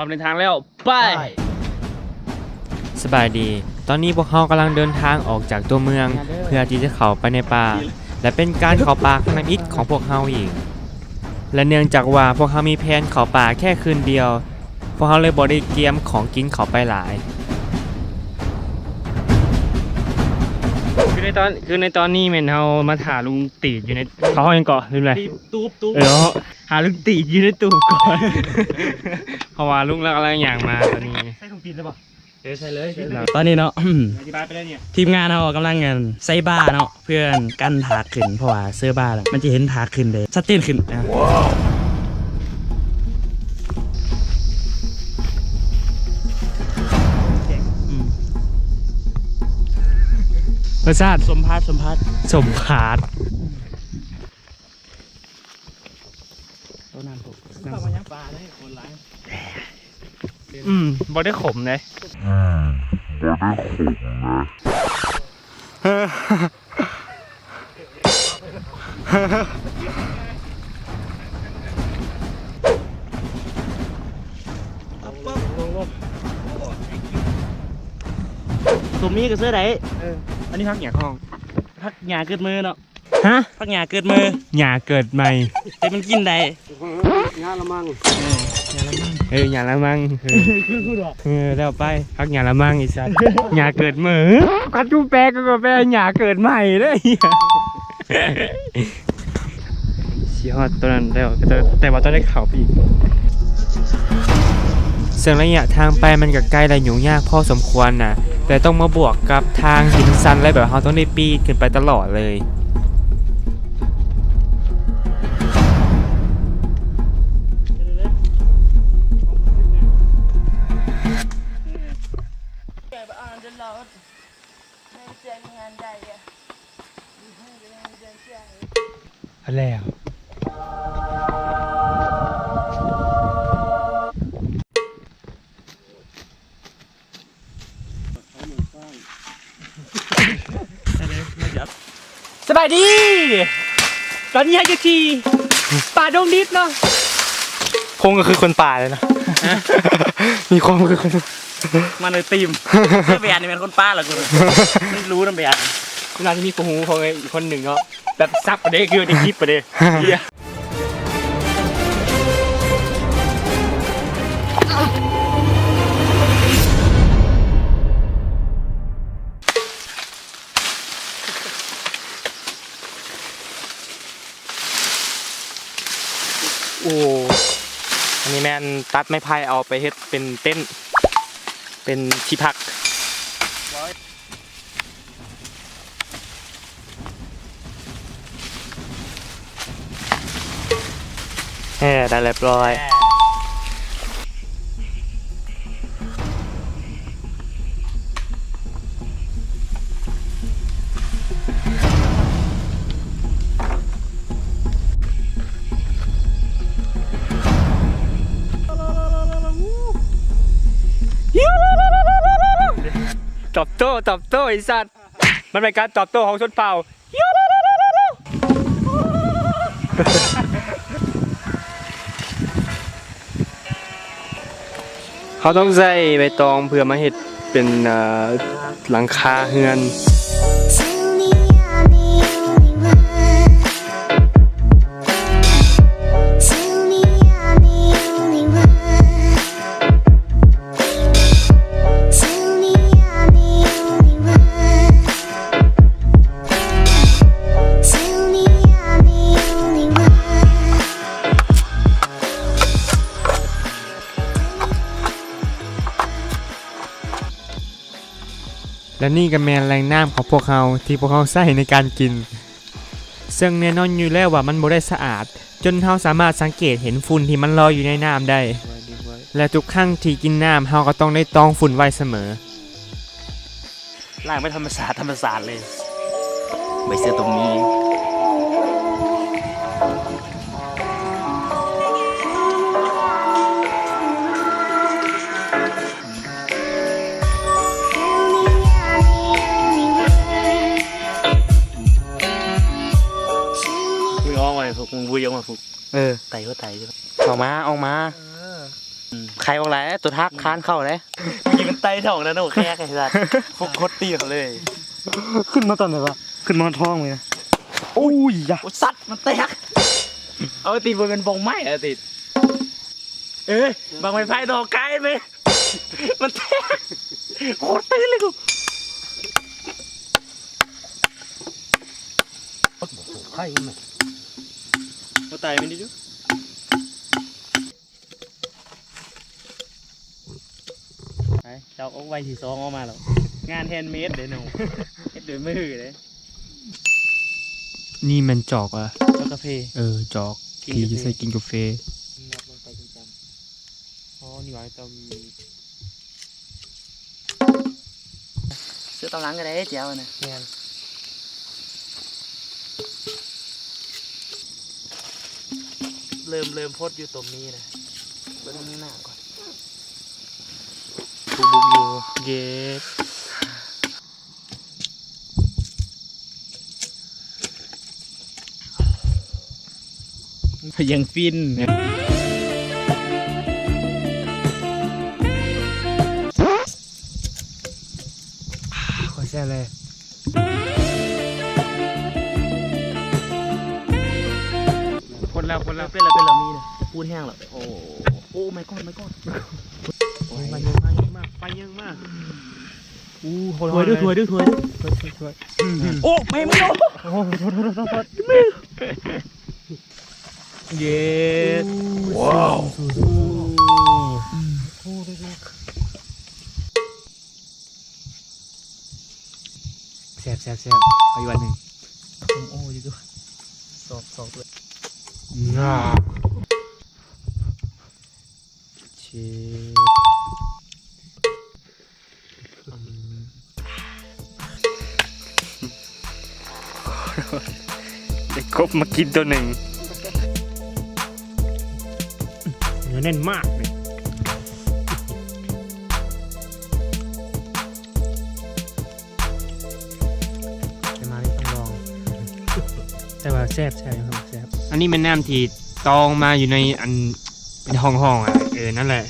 ພ້ອມເດີນທາງແລ້ວ ໄປ! ສະບາຍດີ, ຕອນນີ້ພວກເຮົາກຳລັງເດີນທາງອອກຈາກຕົວເມືອງ ເພື່ອທີ່ຈະເຂົ້າໄປໃນປ່າ ແລະ ເປັນການເຂົ້າປ່າຄັ້ງທຳອິດຂອງພວກເຮົາອີກ ແລະ ເນື່ອງຈາກວ່າພວກເຮົາມີແຜນເຂົ້າປ່າແຄ່ຄືນດຽວ ພວກເຮົາເລີຍບໍ່ໄດ້ກຽມຂອງກິນເຂົ້າໄປຫຼາຍ. ຄືໃນຕອນ ຄືໃນຕອນນີ້ແມ່ນເຮົາມາຖ້າລຸງຕີດຢູ່ໃນ ເຂົາຮ້ອງຫຍັງເກາະ? ລືມແລ້ວ. ເອີ ຫາລຸງຕີດຢູ່ໃນຕູບກ່ອນ ເພາະວ່າລຸງລາວກຳລັງຍ່າງມາຕອນນີ້. ໃສ່ຖົງຕີນໄດ້ບໍ່? ເອີ ໃສ່ເລີຍ ໃສ່ເລີຍ. ຕອນນີ້ເນາະ ອະ ທິບາຍໄປແລ້ວນີ້ ທີມງານເຮົາກຳລັງ ອັນ ໃສ່ບາເນາະ ເພື່ອກັນທາກຂຶ້ນ ເພາະວ່າເສືອບາແລ້ວມັນຈະເຫັນທາກຂຶ້ນເດ້ ຊັດເຈນຂຶ້ນ. ອາ ລົດຊາດ ສົມພັດ ສົມພັດ ສົມພັດ. ໂຕນ້ຳ ເຂົ້າມາຍັງປ່າເດ້ ຄົນຫຼາຍ. ອືມ ບໍ່ໄດ້ຂົມເດ້. ອືມ ບໍ່ໄດ້ຂົມເດ້. ສົມມີກໍເຊື່ອໄດ້. ເອີ ອັນນີ້ຜັກຫຍັງ? ຜັກຫຍ້າເກີດໃໝ່ເນາະ. ຮະ? ຜັກຫຍ້າເກີດໃໝ່. ຫຍ້າເກີດໃໝ່. ແຕ່ມັນກິນໄດ້. ຫຍ້າລະມັງ. ເອີ ຫຍ້າລະມັງ ເອີ ຫຍ້າລະມັງ. ເອີ ແລ້ວໄປ ຜັກຫຍ້າລະມັງ ອີສັດ. ຫຍ້າເກີດໃໝ່. ຄັນຈູແປກກໍແປຫຍ້າເກີດໃໝ່ເດ້. ຊິຮອດຕົວນັ້ນແລ້ວ ແຕ່ ແຕ່ວ່າຕ້ອງໄດ້ເຂົ້າໄປອີກ. ເຊິ່ງໄລຍະທາງໄປມັນກໍໄກ ແລະ ຫຍຸ້ງຍາກພໍສົມຄວນນະ ແລະ ຕ້ອງມາບວກກັບທາງທີ່ມັນຊັນ ແລະ ແບບເຮົາຕ້ອງໄດ້ປີນຂຶ້ນໄປຕະຫຼອດເລີຍ. ແລ້ວ ສະບາຍດີ ຕອນນີ້ເຮົາຢູ່ທີ່ປ່າດົງດິບເນາະ. ພົງກໍຄືຄົນປ່າເລີຍນະ. ຮະ? ມີຄວາມຄືຄົນ ມາໂດຍຕີມ. ແບບນີ້ແມ່ນຄົນປ່າລະກູ ມັນຮູ້ນຳແບບ. ເວລາທີ່ມີຜູ້ຮູ້ຂອງອີກຄົນໜຶ່ງເນາະ ແບບສັບປະເດ ຄືໃນຄລິບປະເດ. ໂອ້ ອັນນີ້ແມ່ນຕັດໄມ້ໄຜ່ເອົາໄປເຮັດເປັນເຕັນ ເປັນທີ່ພັກ. ເອີ ໄດ້ຮຽບຮ້ອຍ. ຕອບໂຕ້ ຕອບໂຕ້ ໄອ້ສັດ. ມັນເປັນການຕອບໂຕ້ຂອງຊົນເຜົ່າ. ເຮົາຕ້ອງໃຊ້ໃບຕອງເພື່ອມາເຮັດເປັນ ເອີ ຫຼັງຄາເຮືອນ. ແລະນີ້ກໍແມ່ນແຫຼ່ງນ້ຳຂອງພວກເຮົາ ທີ່ພວກເຮົາໃຊ້ໃນການກິນ. ເຊິ່ງແນ່ນອນຢູ່ແລ້ວວ່າມັນບໍ່ໄດ້ສະອາດ ຈົນເຮົາສາມາດສັງເກດເຫັນຝຸ່ນທີ່ມັນລອຍຢູ່ໃນນ້ຳໄດ້ ແລະ ທຸກຄັ້ງທີ່ກິນນ້ຳ ເຮົາກໍຕ້ອງໄດ້ຕອງຝຸ່ນໄວ້ສະເໝີ. ລ້າງເປັນທຳມະຊາດ ທຳມະຊາດເລີຍ ໃບເສືອຕົງມີ. ມຶງອອກມາພຸກ ມຶງວຸ້ຍອອກມາພຸກ. ເອີ ໄຕຫົວໄຕ ອອກມາ ອອກມາ. ເອີ ໄຂ່ອອກຫຼາຍ ຕົວທາກຄານເຂົ້າເດ້. ເມື່ອກີ້ມັນໄຕ່ທ້ອງນະໂນແຄກ ໄອ້ສັດ ໂຄດຕີນເຂົາເລີຍ. ຂຶ້ນມາຕອນໃດວະ? ຂຶ້ນມາຮອດທ້ອງເລີຍ. ໂອ້ຍຢາ ໂອ້ ສັດ ມັນແຕກ. ເອົາຕິດ ບໍ່ແມ່ນບ້ອງໄມ້ ເອົາຕິດ. ເອີຍ ບັ້ງໄຟໄຟຕໍ່ໄກແມ່. ມັນແຕກ ໂຄດຕື່ນເລີຍກູ. ໄຂ່ມັນ ບໍ່ຕາຍມັນດີຢູ່. ໄປ ຈອກອອກໃບທີສອງອອກມາແລ້ວ. ງານແຮນເມດເດ້ນ້ອງ ເຮັດດ້ວຍມືເດ້. ນີ້ແມ່ນຈອກຫວາ? ຈອກກາເຟ. ເອີ ຈອກ ກິນກາເຟ ທີ່ໃສ່ກິນກາເຟ. ຫຍັບລົງໄປຈັງໆ. ອໍ ນີ້ຫວາ ຕ້ອງມີ ເສື້ອຕາມຫຼັງກໍໄດ້ ແຈ່ວນະ. ແມ່ນ. ເລີ່ມ ເລີ່ມພົດຢູ່ຕົມນີ້ນະ. ເບິ່ງນ້ຳກ່ອນ. ບຸກໆຢູ່. ເຢດ. ພະຍັງຟິນ. ໂຄດແຊບເລີຍ. ພົດແລ້ວ ພົດແລ້ວ. ເປັນແລ້ວ ເປັນແລ້ວ ມີນະ. ປູດແຫ້ງແລ້ວ. ໂອ້ ໂອ້ my god my god. ໂອ້ຍ ມາເຍີະ ມາເຍີະ ມາ ໄຟເຍີະມາ. ອູ້ ຖ້ວຍເດີ້ ຖ້ວຍເດີ້ ຖ້ວຍເດີ້ ຖ້ວຍ ຖ້ວຍ ຖ້ວຍ. ອືມ ໂອ້ ແມ່ມຶງ. ໂອ້ ໂທດ ໂທດ ໂທດ ໂທດ. ເຢດ. ວ້າວ. ແຊບ ແຊບ ແຊບ. ເອົາອີກອັນໜຶ່ງ. ໂອ້ ຢູ່ ຊອກ ຊອກດ້ວຍ. ເຊຟ. ອືມ ໄດ້ກົບມາກິນຕົວໜຶ່ງ. ເນື້ອແໜ້ນມາກເລີຍ. ແຕ່ມານີ້ຕ້ອງລອງ. ແຕ່ວ່າແຊບ ແຊບຢູ່ ແຊບ. ອັນນີ້ແມ່ນນ້ຳທີ່ຕອງມາຢູ່ໃນອັນເປັນຫ້ອງໆ ອະ ເອີ ນັ້ນແຫຼະ.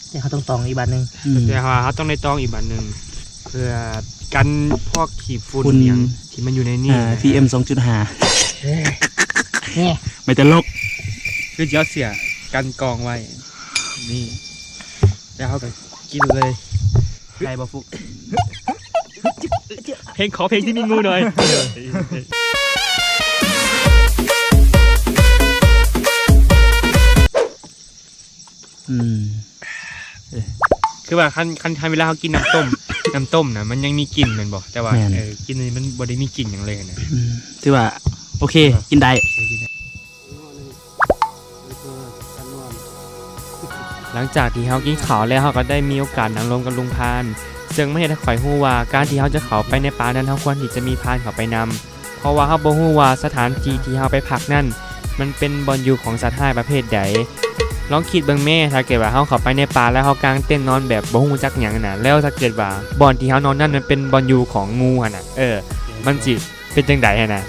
ແຕ່ເຮົາຕ້ອງຕອງອີກບາດໜຶ່ງ. ອືມ ແຕ່ວ່າເຮົາຕ້ອງໄດ້ຕອງອີກບາດໜຶ່ງ ເພື່ອກັນພວກຂີ້ຝຸ່ນ ຝຸ່ນ ອີຫຍັງທີ່ມັນຢູ່ໃນນີ້ ອາ ນະ ພີເອັມ ສອງຈຸດຫ້າ. ແມ່ນຕະຫຼົກ ຄືຊິເອົາເສື້ອກັນກອງໄວ້ ນີ້ ແລ້ວເຮົາກໍ ກິນເລີຍ. ໄດ້ບໍ່ຟຸກ? ເພງ ຂໍເພງທີ່ມີງູໜ້ອຍ. ອືມ ຄືວ່າຄັນ ຄັນ ຄັນເວລາເຮົາກິນນ້ຳຕົ້ມ ນ້ຳຕົ້ມນະ ມັນຍັງມີກິ່ນແມ່ນບໍ່? ແຕ່ວ່າ ແມ່ນ ເອີ ກິນນີ້ມັນບໍ່ໄດ້ມີກິ່ນຫຍັງເລີຍນະ. ອືມ ຖືວ່າໂອເຄ ກິນໄດ້. ໂອເຄ ກິນໄດ້. ຫຼັງຈາກທີ່ເຮົາກິນເຂົ້າແລ້ວ ເຮົາກໍໄດ້ມີໂອກາດນັ່ງລົມກັບລຸງພານ ເຊິ່ງມັນເຮັດໃຫ້ຂ້ອຍຮູ້ວ່າ ການທີ່ເຮົາຈະເຂົ້າໄປໃນປ່ານັ້ນ ເຮົາຄວນທີ່ຈະມີພານເຂົ້າໄປນຳ ເພາະວ່າເຮົາບໍ່ຮູ້ວ່າສະຖານທີ່ທີ່ເຮົາໄປພັກນັ້ນ ມັນເປັນບ່ອນຢູ່ຂອງສັດຮ້າຍປະເພດໃດ. ລອງຄິດເບິ່ງແມ້ ຖ້າເກີດວ່າເຮົາເຂົ້າໄປໃນປ່າແລ້ວເຮົາກາງເຕັນນອນແບບບໍ່ຮູ້ຈັກຫຍັງນະ ແລ້ວຖ້າເກີດວ່າບ່ອນທີ່ເຮົານອນນັ້ນ ມັນເປັນບ່ອນຢູ່ຂອງງູຫັ້ນນະ ເອີ ມັນຊິ ເປັນຈັ່ງໃດຫັ້ນນະ?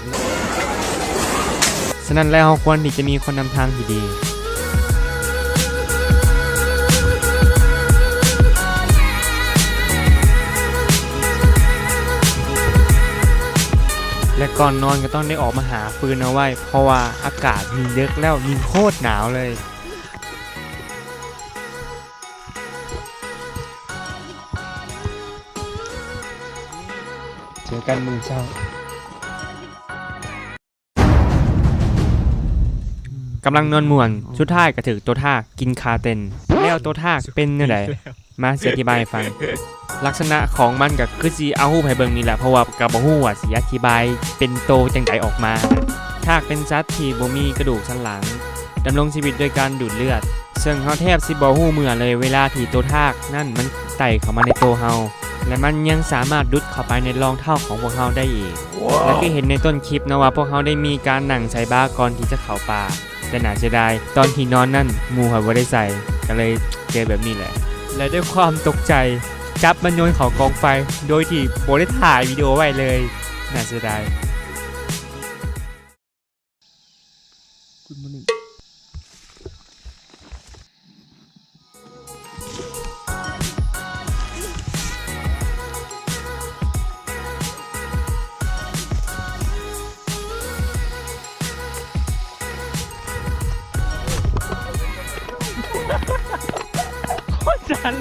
ສະນັ້ນແລ້ວ ເຮົາຄວນທີ່ຈະມີຄົນນຳທາງທີ່ດີ ແລະ ກ່ອນນອນກໍຕ້ອງໄດ້ອອກມາຫາຟືນເອົາໄວ້ ເພາະວ່າອາກາດຍິ່ງເດິກແລ້ວ ຍິ່ງໂຄດໜາວເລີຍ. ເຈີກັນມື້ເຊົ້າ. ກຳລັງນອນມ່ວນ ສຸດທ້າຍກໍຖືກໂຕທາກກິນຂາເຕັ້ນ. ແລ້ວໂຕທາກເປັນແນວໃດ? ມາ ຊິອະທິບາຍໃຫ້ຟັງ. ລັກສະນະຂອງມັນກໍຄືຊິເອົາຮູບໃຫ້ເບິ່ງນີ້ແຫຼະ ເພາະວ່າກໍບໍ່ຮູ້ວ່າຊິອະທິບາຍເປັນໂຕຈັ່ງໃດອອກມາ. ທາກເປັນສັດທີ່ບໍ່ມີກະດູກສັນຫຼັງ ດຳລົງຊີວິດດ້ວຍການດູດເລືອດ ເຊິ່ງເຮົາແທບຊິບໍ່ຮູ້ເມື່ອເລີຍ ເວລາທີ່ໂຕທາກນັ້ນມັນໄຕ່ເຂົ້າມາໃນໂຕເຮົາ ແລະ ມັນຍັງສາມາດດຸດເຂົ້າໄປໃນລອງເທົ້າຂອງພວກເຮົາໄດ້ອີກ. ແລະ ຄືເຫັນໃນຕົ້ນຄລິບເນາະວ່າ ພວກເຮົາໄດ້ມີການນັ່ງໃສ່ບາກ່ອນທີ່ຈະເຂົ້າປ່າ, ແຕ່ໜ້າເສຍດາຍ ຕອນທີ່ນອນນັ້ນໝູ່ຂ້ອຍບໍ່ໄດ້ໃສ່ ກໍເລີຍເຈີແບບນີ້ແຫຼະ. ແລະ ດ້ວຍຄວາມຕົກໃຈ ຈັບມັນໂຍນເຂົ້າກອງໄຟ ໂດຍທີ່ບໍ່ໄດ້ຖ່າຍວິດີໂອໄວ້ເລີຍ, ໜ້າເສຍດາຍ. Good morning. ຈັນ.